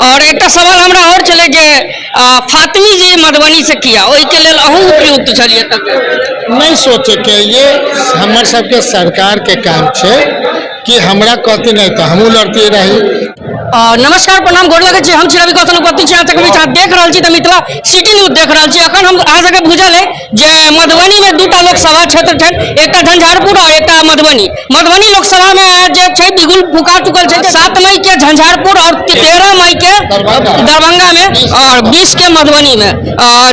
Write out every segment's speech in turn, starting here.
आओर एकटा सवाल हमरा आओर छलै जे फातमी जी मधुबनीसँ किया, ओहिके लेल अहूँ उपयुक्त छलियै तक? नहि सोचैके, ये हमर सबके सरकारके काम छै कि हमरा कहती नहि तऽ हमहूँ लड़ती रही। नमस्कार, प्रणाम, गोर लगै छी। हम छी रवि कौशल उपस्थित छी अहाँ सबके बीच। अहाँ देख रहल छी तऽ मिथिला सिटी न्यूज देख रहल छी। अखन हम अहाँ सबके बुझल है जे मधुबनी में दूटा लोकसभा क्षेत्र छनि, एकटा झंझारपुर और एकटा मधुबनी। मधुबनी लोकसभा में जे छै बिगुल फुका चुकल छै। 7 मई के झंझारपुर और 13 मई के दरभंगा में और 20 के मधुबनी में।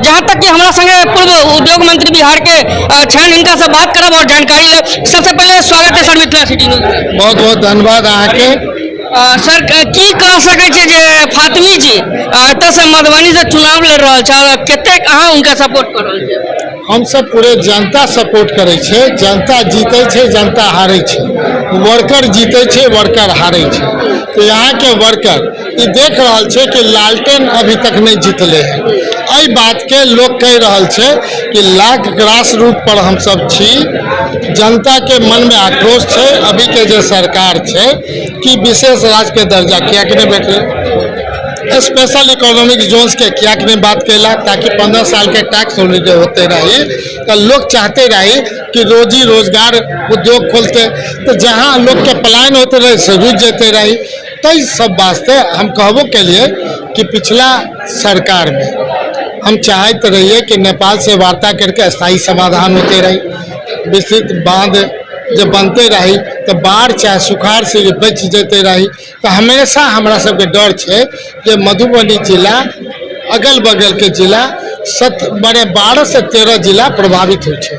जहाँ तक कि हमरा संगे पूर्व उद्योग मंत्री बिहार के छनि, हिनका से बात करब और जानकारी लेब। सबसे पहले स्वागत है सर मिथिला सिटी न्यूज में। बहुत बहुत धन्यवाद अहाँके। सर, की कह सकै छियै जे फातमी जी एतऽ से मधुबनी से चुनाव लड़ रहल छै, कतेक अहाँ हुनका सपोर्ट कर रहल छियै? हमसब पूरे जनता सपोर्ट करै छै। जनता जीतै छै, जनता हारै छै। वर्कर जीतै छै, वर्कर हारै छै। तऽ यहाँके वर्कर ई देख रहल छै कि लालटेन अभी तक नहि जीतले है। एहि बातके लोक कहि रहल छै कि लाख ग्रास रूट पर हमसब छी। जनताके मनमे आक्रोश छै, अभीके जे सरकार छै कि विशेष राज्यके दर्जा किएक नहि भेटलै, स्पेशल इकोनॉमिक जोन्सके किएक नहि बात कयला, ताकि 15 सालके टैक्स होलीडे होते रही, तऽ लोग चाहते रही कि रोजी रोजगार उद्योग खोलते, तऽ जहाँ लोकके पलायन होते रहे से रुकि जेते रही। ताहि सब वास्ते हम कहबो केलिए कि पिछला सरकारमे हम चाहैत रहिए कि नेपाल से वार्ता करके स्थायी समाधान होते रही, विस्तृत बांध जे बनते रही तऽ बाढ़ चाहे सुखाड़ से जे बचि जेते रही। तऽ हमेशा हमरा सबके डर छै जे मधुबनी जिला, अगल बगलके जिला सत मने 12 से 13 जिला प्रभावित होइ छै।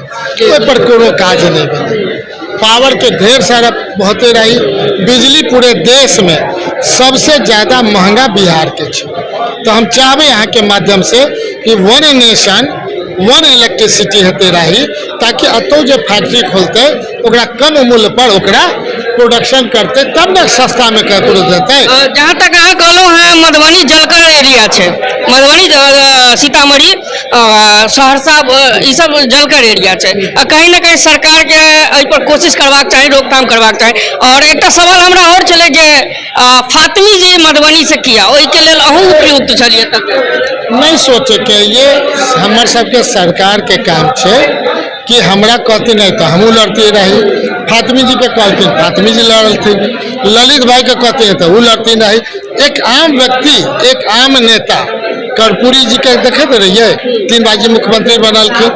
ओहिपर कोनो काज नहि भेलै। पावरके ढेर सारा होते रही, बिजली पूरे देशमे सबसे ज़्यादा महंगा बिहारके छै। तऽ हम चाहबै अहाँके माध्यमसँ कि वन नेशन वन इलेक्ट्रिसिटी हेतै रही, ताकि एतौ जे फैक्ट्री खोलतै ओकरा कम मूल्य पर ओकरा प्रोडक्शन करतै, तब ने सस्तामे ककरो देतै। जहाँ तक अहाँ कहलहुँ हेँ, मधुबनी जलकर एरिया छै। मधुबनी, सीतामढ़ी, सहरसा, ई सब जलकर एरिया छै। कहीं ने कहीं सरकारके एहि पर कोशिश करबाक चाही, रोकथाम करबाक चाही। आओर एकटा सवाल हमरा आओर छलै जे फातमी जी मधुबनी से किया, ओहिके लेल अहूँ उपयुक्त छलियै तक? नहि सोचैके, ये हमर सबके सरकारके काम छै कि हमरा कहती नहि तऽ हमहूँ लड़ती रही। फातमी जीके कहलखिन, फातमी जी लड़लथिन। ललित भाईके कहते तऽ ओ लड़ती रही। एक आम व्यक्ति, एक आम नेता, कर्पूरी जीके देखैत रहियै, 3 बार जी मुख्यमंत्री बनलखिन,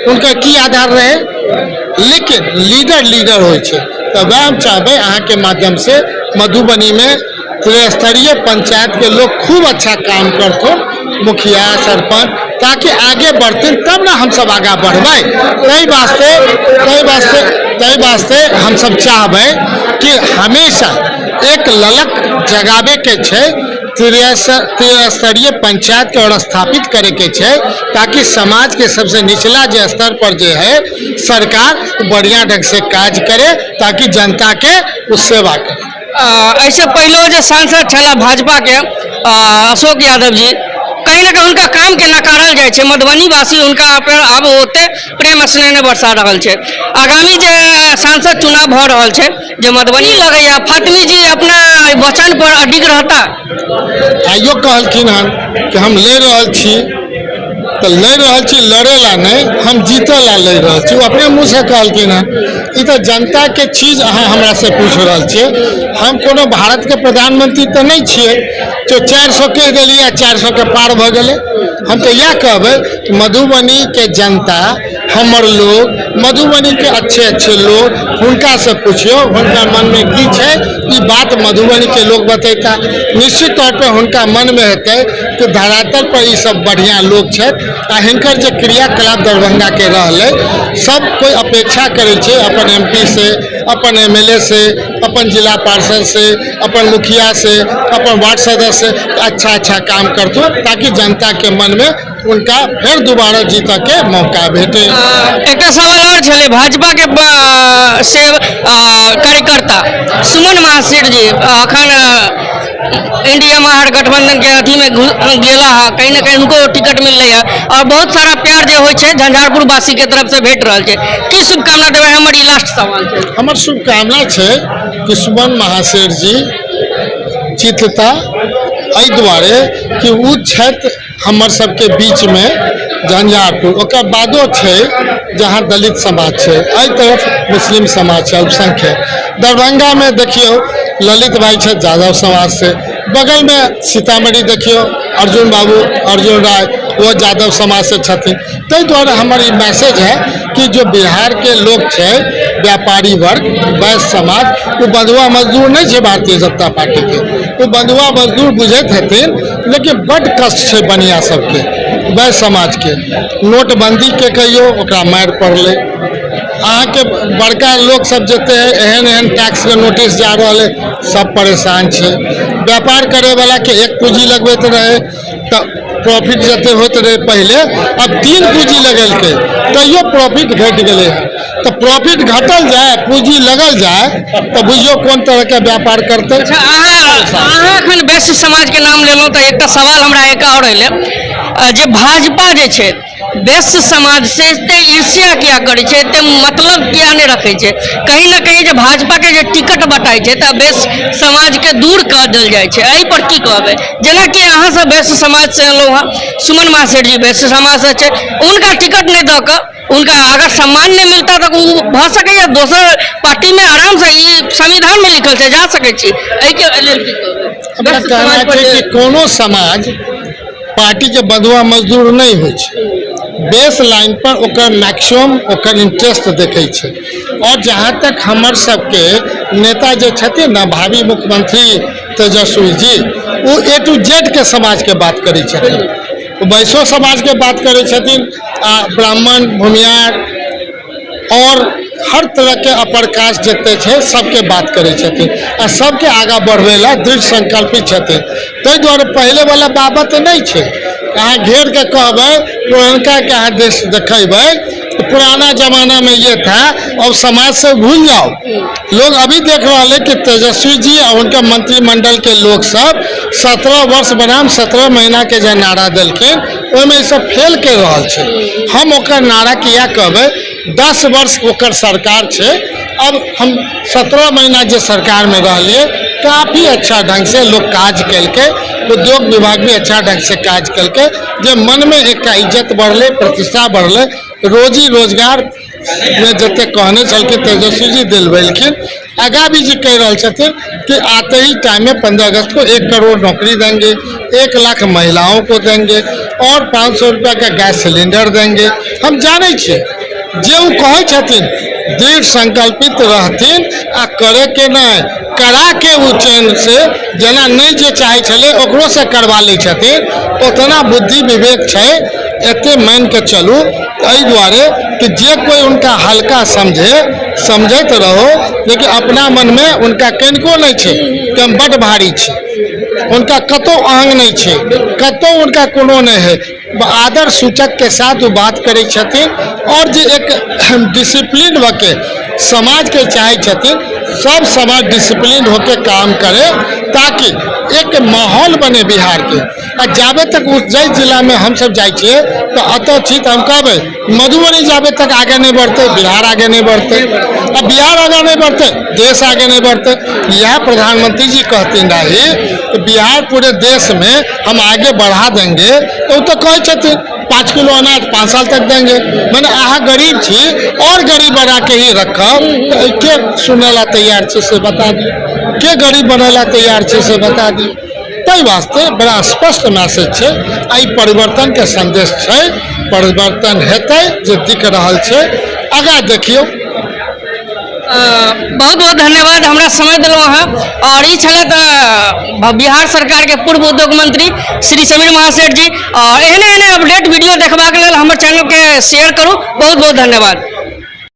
हुनकर की आधार रहै? लेकिन लीडर लीडर होइ छै। तऽ वएह हम चाहबै अहाँके माध्यमसँ, मधुबनीमे त्रिस्तरीय पंचायतके लोग खूब अच्छा काम करथुन, मुखिया, सरपंच, ताकि आगे बढ़थिन, तब ने हमसब आगाँ बढ़बै। ताहि वास्ते हमसब चाहबै कि हमेशा एक ललक जगाबेके छै, त्रिस्तरीय पंचायत के और स्थापित करे के छै, ताकि समाज के सबसे निचला जे स्तर पर जे है सरकार बढ़िया ढंग से काज करे, ताकि जनता के वो सेवा करे। एहिसँ पहिलो जे सांसद छलाह भाजपाके अशोक यादव जी, कहीं ना कहीं हुनका कामके नकारल जाइ छै। मधुबनी वासी हुनका पर आब ओते प्रेम स्नेह नहि बरसा रहल छै। आगामी जे सांसद चुनाव भऽ रहल छै जे मधुबनी, लगैया फातमी जी अपना वचन पर अडिग रहता? आइयो कहलखिन हन कि हम लड़ि रहल छी तऽ लड़ि रहल छी, लड़े ला नहि, हम जीतै ला लड़ि रहल छी। ओ अपने मुँहसँ कहलखिन हन। ई तऽ जनताके चीज अहाँ हमरासँ पूछि रहल छियै। हम कोनो भारतके प्रधानमंत्री तऽ नहि छियै जो 400 कहि देलियै आ 400के पार भऽ गेलै। हम तऽ इएह कहबै कि मधुबनीके जनता, हमर लोग, मधुबनीके अच्छे अच्छे लोग, हुनकासँ पुछियौ हुनका मनमे की छै। ई बात मधुबनीके लोग बतेता। निश्चित तौर पर हुनका मनमे हेतै कि धरातल पर ई सब बढ़िआँ लोग छथि आ हिनकर जे क्रियाकलाप दरभंगाके रहलै, सब कोइ अपेक्षा करै छै अपन एमपी से, अपन एमएलए से, अपन जिला पार्षद से, अपन मुखिया से, अपन वार्ड सदस्य से अच्छा अच्छा काम करथुन, ताकि जनताके मनमे उनका फेर दोबारा जीतऽके मौका भेटे। एकटा सवाल आओर छलै, भाजपाके से कार्यकर्ता सुमन महासेठ जी अखन इंडिया महागठबंधन के अथी में गेला है। कहीं ना कहीं उनको टिकट मिललै है और बहुत सारा प्यार जे होइ छै झंझारपुर वासी के तरफ से भेट रहल छै। की शुभकामना देबै? हमर ई लास्ट सवाल छै। हमर शुभकामना छै कि सुमन महासेठ जी जीतता। एहि दुआरे कि ओ छथि हमर सबके बीचमे झंझारपुर, ओकर बादो छै जहाँ दलित समाज छै, एहि तरफ मुस्लिम समाज छै अल्पसंख्यक। दरभंगामे देखियौ ललित भाई छथि यादव समाज से, बगलमे सीतामढ़ी देखियौ अर्जुन बाबू अर्जुन राय वो यादव समाज से छथिन। ताहि दुआरे हमर ई मैसेज है कि जो बिहारके लोक छै व्यापारी वर्ग वैश्य समाज, ओ बंधुआ मजदूर नहि छै भारतीय जनता पार्टीके, ओ बंधुआ मजदूर बुझैत हेथिन, लेकिन बड्ड कष्ट छै बनिया सबके वैश्य समाजके। नोटबंदीके कहियौ ओकरा मारि पड़लै, अहाँके बड़का लोक सब जते है एहन एहन टैक्सके नोटिस जा रहल है, सब परेशान छै। व्यापार करैवलाके एक पूँजी लगबैत रहै तऽ प्रॉफिट जते होइत रहै पहिले, अब 3 पूँजी लगेलकै तैयो प्रॉफिट घटि गेलै हँ। तऽ प्रॉफिट घटल जाय पूँजी लगल जाय तऽ बुझियौ कोन तरहके व्यापार करतै। अच्छा, अहाँ एखन वैश्य समाजके नाम लेलहुँ तऽ एकटा सवाल हमरा एक आओर एलै जे भाजपा जे छै वैश्य समाज से एते ईर्ष्या किया करै छै, एते मतलब किया नहि रखै छै? कहीं ना कहीं जे भाजपा के जे टिकट बटाइ छै तऽ वैश्य समाजके दूर कऽ देल जाइ छै, एहि पर की कहबै? जेनाकि अहाँ सब वैश्य समाज से एलहुँ हँ, सुमन महासेठ जी वैश्य समाज से छै, उनका टिकट नहि दऽ कऽ उनका अगर सम्मान नहि मिलता तऽ ओ भऽ सकैए दोसर पार्टीमे आरामसँ, ई संविधानमे लिखल छै, जा सकै छी। एहिके लेल की कहबै? हमरा वैश्य कहना समाज पर छै कि कोनो समाज पार्टीके बंधुआ मजदूर नहि होइ छै, बेस लाइन पर ओकर मैक्सिमम ओकर इंटरेस्ट देखै छै। और जहाँ तक हमर सबके नेता जे छथिन ने भावी मुख्यमंत्री तेजस्वी जी, ओ ए टू जेड के समाजके बात करै छथिन, ओ वैश्यो समाजके बात करै छथिन आ ब्राह्मण भूमिहार और हर तरहके अपर कास्ट जते छै सबके बात करै छथिन आ सबके आगाँ बढ़बै ला दृढ़ संकल्पित छथिन। ताहि दुआरे पहिलेवला बाबत नहि छै। अहाँ घेर के कहबै पुरनका के अहाँ देश देखेबै, पुराना जमाना में ये था, अब समाज से भूल जाओ। लोग अभी देख रहा है कि तेजस्वी जी और उनका मंत्रिमंडल के लोग सब 17 वर्ष बनाम 17 महीना के जे नारा देलखिन ओहिमे ई सब फेल कर रहल छै। हम ओकर नारा किया कहबै, 10 वर्ष ओकर सरकार छै, अब हम 17 महीना जे सरकार में रहलिए काफ़ी अच्छा ढंग से लोग काज केलकै, उद्योग विभाग भी अच्छा ढंग से काज केलकै, जे मन में एक इज्जत बढ़लै, प्रतिष्ठा बढ़लै, रोजी रोजगार में जते कहने छलखिन तेजस्वी जी दिलबेलखिन। आगा भी जी कह रहल छथिन कि आते ही टाइम में 15 अगस्त को 1 करोड़ नौकरी देंगे, 1 लाख महिलाओं को देंगे और 500 रुपया का गैस सिलेंडर देंगे। हम जानै छियै जे ओ कहै छथिन दृढ़ संकल्पित रहथिन आ करे के नहि, करा के ओ चैन से जेना नहि जे चाहै छलै ओकरो से करवा लै छथिन, ओतना बुद्धि विवेक छै, एते मान के चलू। एहि दुआरे कि जे कोई उनका हल्का समझे समझैत रहो, लेकिन अपना मनमे उनका कनिको नहि छै कि हम बड्ड भारी छी, उनका कतहु अहंग नहि छै, कतहु उनका कोनो नहि है। आदर सूचक के साथ वो बात करै छथिन और जे एक डिसिप्लिन होके समाज के चाहै छथिन, सब समाज डिसिप्लिन होके काम करे ताकि एक माहौल बने बिहार के। आ जाबे तक उस जाहि जिलामे हमसब जाइ छियै तऽ एतऽ छी तऽ हम कहबै मधुबनी जाबे तक आगे नहि बढ़तै बिहार आगे नहि बढ़तै, आ बिहार आगे नहि बढ़तै देश आगे नहि बढ़तै। इएह प्रधानमंत्री जी कहथिन रही कि बिहार पूरे देश में हम आगे बढ़ा देंगे, तो ओ तऽ कहै छथिन 5 किलो अनाज 5 साल तक देंगे, माने अहाँ गरीब छी और गरीब बना के ही रखब, तऽ के सुनै ला तैयार छै से बता दियौ, के गरीब बनै ला तैयार छै से बता दियौ। ताहि वास्ते बड़ा स्पष्ट मैसेज छै आ ई परिवर्तन के संदेश छै, परिवर्तन हेतै जे दिख रहल छै, आगाँ देखियौ। बहुत बहुत धन्यवाद हमरा समय देलहुँ अहाँ। और ई छलथि बिहार सरकार के पूर्व उद्योग मंत्री श्री समीर महासेठ जी। और एहने एहने अपडेट वीडियो देखबाक लेल हमर चैनल के शेयर करू। बहुत बहुत धन्यवाद।